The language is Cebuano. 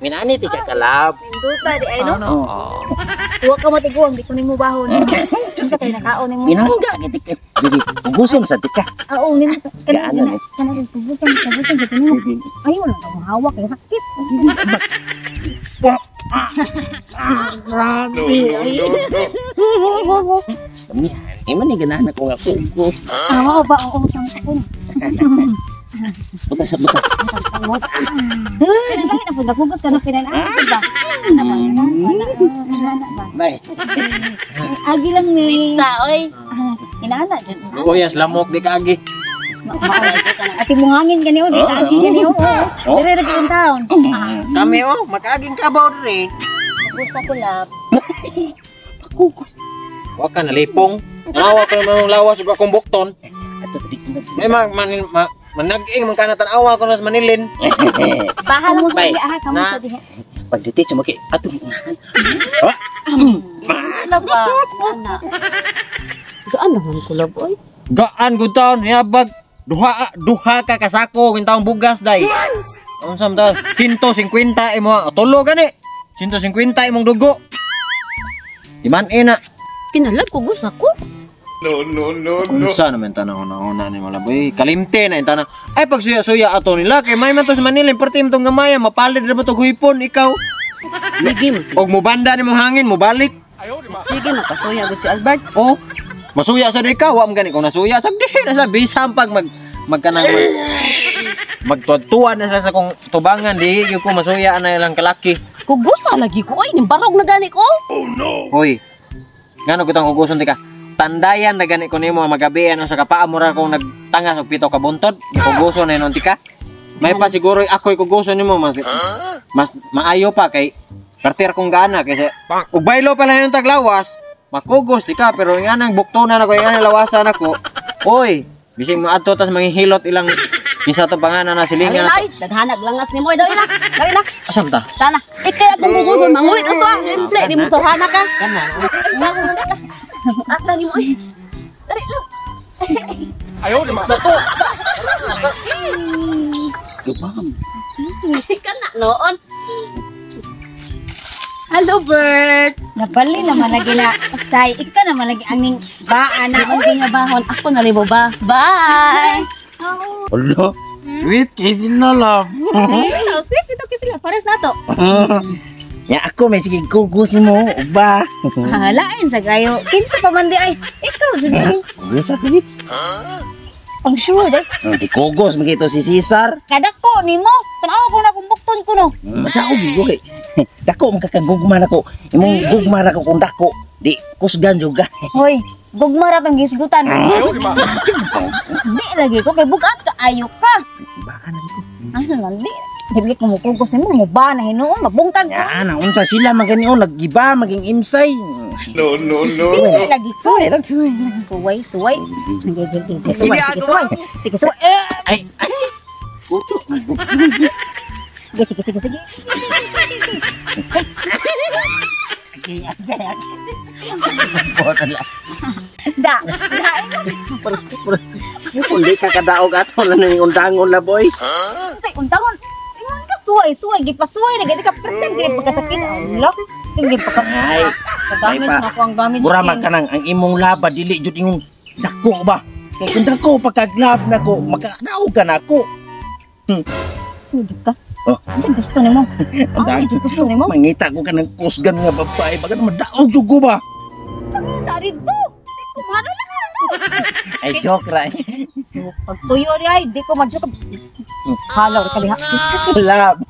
Minani ti ka kalab. Minduta di ay no. Oh. Wa ka matiguang di ko nimo bahon. Unsa kay nakaon nimo? Minangga gid ka. Bibi, uguson sa tika. Oo, nimo Gaano ni? Kana kugusan kugusan gid nimo. Ay wala ka mahawak kay sakit. Grabe. Ni man ni ganahan ako nga kugos. Ah, ba oo sang ko. Buta sa buta. Kaya na po nagkugos ka na pinanaan ba? Bay. Agi lang ni. Ta oy. Inaana jud. Luyas lamok di kaagi. Ati mo hangin gani o di kaagi gani o. Dire ra gyud taon. Kami oh, makaaging kabaw diri. Gusto ko lab. Kugos. Wa ka nalipong. Nawa ko naman lawas ug akong bukton. Ato di. May manag-ing man kana tan-awa ko na sa Manilin. Bahala Kamusta Bay. diha? Kamusta diha? Pagditi sa maki ato unahan. Lab ba? Ana. Gaan naman ko lab oy. Gaan gud taon yabag duha ka kasako kin taong bugas day. Unsa man ta 150 imo tulo gani. 150 imong dugo. Di man ina. Kinalab ko gusto ko. No, no, no, no. Unsa naman tanang una-una ni Malaboy. Kalimte na intana. Ay pagsuya-suya ato nila kay may man to sa Manila perti man tong gamaya mapalid ra ba to guhipon ikaw. Sige mo. Og mubanda nimo hangin mobalik. Sige makasuya gud si Albert. Oh. Masuya sa ikaw, wa man gani kung nasuya sa di na sila bisan pag mag magkanang magtuad-tuad na sila sa kong tubangan di gyud ko masuya na ilang kalaki. Kugusa lagi ko oy, nimbarog na gani ko. Hoy. Ngano kitang kuguson ti ka? Tandayan na gani ko nimo magabian sa kapaa mo ra kung nagtangas og pito ka buntod, kuguson na inon ti ka. May pa siguro ako'y kuguson nimo mas mas maayo pa kay perter kong gaana kaysa ug baylo pa lang yung taglawas, makugos di ka pero nga nang buktonan ako, nga nang lawasan ako. Oy, bising mo adto tas manghihilot ilang kinsa to panganan na silingan. Ay, daghanag langas nimo oy, dali na. Dali na. Asam ta? Tana. Ikay akong kuguson mangulit asto ah. Limple di mo tawhana ka. Kana. Ay, bago na ka. Ata nimo oy. Dali lang. Ayaw, di ba? Gubam. Kana noon. Hello, Bert. Nabali naman lagi na. Say, ikaw naman lagi ang ning baa na Ako nga bahon. Ako na rin mo ba? Bye! Olo. Sweet kay sila love. Hello, sweet ito kasi sila. Pares na to. Ya ako may sige kugos mo ba. Halain sa gayo. Kinsa pa man di ay. Ikaw jud ni. Kugos ako ni. Ang sure day. Di kugos magito si Cesar. Kadako nimo. Tan-aw ko na kung bukton ko no. Dako gyud ko kay. Dako man kakagugma nako. Imong gugma ra ko kung dako. Di kusgan jud ka. Hoy, gugma ra tong gisgutan. Ayaw, di ba? Di lagi ko kay bugat ka ayo ka. Baan ko. Asa man di. Dili ko mukugos nimo mo ba na hinuon mabungtag ko. Ya na unsa sila man gani oh naggiba maging imsay. No, no, no, Di no. lagi ko. Suway lang suway lang. Suway, suway. Sige, sige, sige, suway, sige, suway. Sige, suway. Ay ay. Kuto. Sige, sige, sige, sige. Okay, okay, okay. Da, da, ikaw. Kundi ka kadaog ato lang ning undangon la boy. Say, undangon. Ingon ka suway, suway, gipasuway na gani ka pretend gani pagkasakit. Allah, tinggi pagka. Ay, Damage ay pa. na ako ang damage. Mura man kanang ang imong laba dili jud imong dako ba. Kay kung dako pagkaglab nako, makadaog ka nako. Sugod ka. Oh. Kasi gusto nimo. Ang Ay, gusto nimo. Mangita ko kanang kusgan nga babae, baga madaog jud ko ba. Pagpunta rito. Di ko mano lang ka rito. Ay joke ra. Pagtuyo ri ay, di ko mag-joke. Halaw ka diha. Love.